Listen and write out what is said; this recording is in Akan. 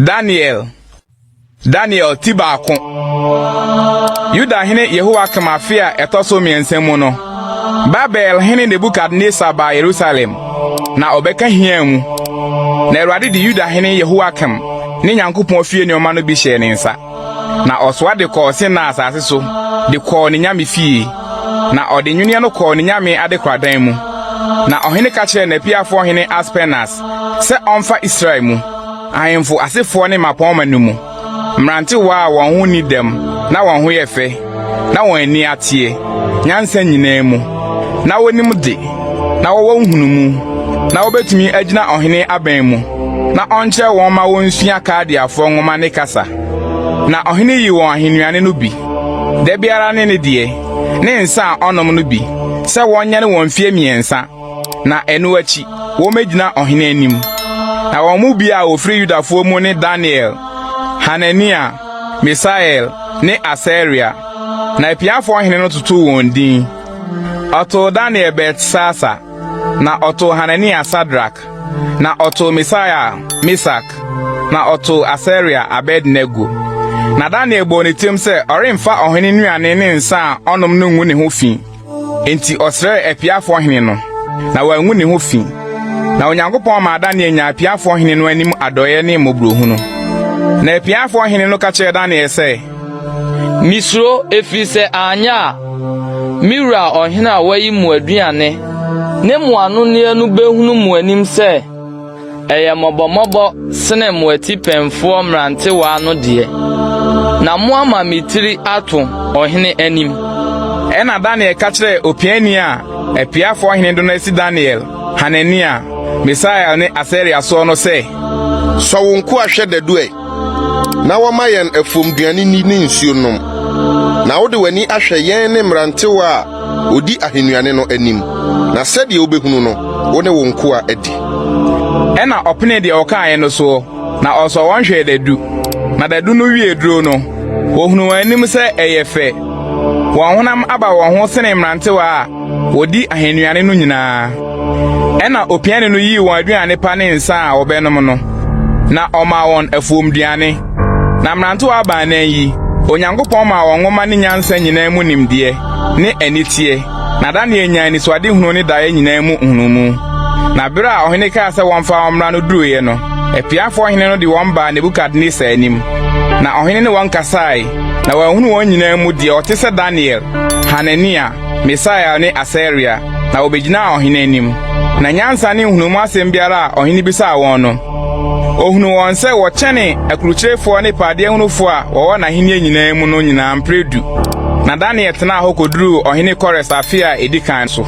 Daniel Daniel ti baako Yuda hene Yehoiakim afe a ɛtɔ so mmiɛnsa mu no, Babel hene Nebukadnesar baa Yerusalem, na ɔbɛka hiaa mu. Na Awurade de Yuda hene Yehoiakim ne Nyankopɔn fie nneɛma no bi hyɛɛ ne nsa. Na ɔsoa de kɔɔ Sinar asase so de kɔɔ ne nyame fie, na ɔde nnwinneɛ no kɔɔ ne nyame adekoradan mu. Na ɔhene ka kyerɛɛ n'apiafoɔ hene Aspenas sɛ ɔmfa Israel mu ahemfo asefoɔ ne mmapɔmma no mu mmerantewa a wɔn ho nni dɛm na wɔn ho yɛ fɛ na wɔn ani ateɛ nyansa nyinaa mu na wonim de na wɔwɔ nhunumu na wobetumi agyina ɔhene abɛn mu na ɔnkyerɛ wɔn ma wonsua Kaldeafoɔ nwoma ne kasa. Na ɔhene yii wɔn ahennuane no bi, da biara ne ne deɛ, ne nsa a ɔnom no bi, sɛ wɔnyɛne wɔn mfeɛ mmiɛnsa, na ɛno akyi wɔmmegyina ɔhene anim. Na wɔn mu bi a wɔfiri Yudafoɔ mu ne Daniel, Hanania, Misael ne Asaria. Na apiafoɔ hene no totoo wɔn din. Ɔtoo Daniel Beltesasar, na ɔtoo Hanania Sadrak, na ɔtoo Misael Mesak, na ɔtoo Asaria Abednego. Na Daniel bɔɔ ne tirim sɛ ɔremfa ɔhene nnuane ne nsa a ɔnom no ngu ne ho fi. Enti ɔsrɛɛ apiafoɔ hene no, na wangu ne ho fi. Na Onyankopɔn maa Daniel nyaa apiafoɔ hene no anim adɔeɛ ne mmɔborɔhunu. Na apiafoɔ hene no ka kyerɛɛ Daniel sɛ, Misuro, ɛfiri sɛ anyɛ a, me wura ɔhene a wayi mo aduane ne mo anonneɛ no behunu mo anim sɛ ɛyɛ mmɔbɔmmɔbɔ sene mo atipɛnfoɔ mmerantewaa no deɛ, na moama me tiri ato ɔhene anim. Ɛnna Daniel ka kyerɛɛ opiani a apiafoɔ hene de no asi Daniel, Hanania, Misael ne Asaria soɔ no sɛ, Sɔ wo nkoa hwɛ dadu ɛ, na wɔma yɛn afuomduane nni ne nsuo nnom, na wode w'ani ahwɛ yɛn ne mmerantewa a odi ahennuane no anim, na sɛdeɛ wobɛhunu no, wo ne wo nkoa adi. Ɛnna ɔpenee deɛ ɔkaeɛ no soɔ, na ɔsɔɔ wɔn hwɛɛ dadu. Na dadu no wiee duro no, wɔhunuu wɔn anim sɛ ɛyɛ fɛ. Wɔn honam aba wɔn ho sene mmerantewa a wɔdi ahennuane no nyinaa. Ɛnna opiani no yii wɔn aduane pa ne nsa a wɔbɛnom no, na ɔmaa wɔn afuomduane. Na mmerantewa baanan yi, Onyankopɔn maa wɔn nwoma ne nyansa nyinaa mu nimdeɛ ne aniteɛ. Na Daniel nyaa anisoadehunu ne daeɛ nyinaa mu nhunumu. Na bere a ɔhene kaa sɛ wɔmfa wɔn mmra no duruiɛ no, apiafoɔ hene no de wɔn baa Nebukadnesar anim. Na ɔhene ne wɔn kasae, na wanhunu wɔn nyinaa mu deɛ ɔte sɛ Daniel, Hanania, Misael ne Asaria, na wɔbɛgyinaa ɔhene anim. Na nyansa ne nhunumu asɛm biara a ɔhene bisaa wɔn no, ohunuu wɔn sɛ wɔkyɛne akurukyirefoɔ ne paadeɛhunufoɔ a wɔwɔ n'ahenni nyinaa mu no nyinaa mprɛ du. Na Daniel tenaa hɔ kɔduruu ɔhene Kores afe a edi kan so.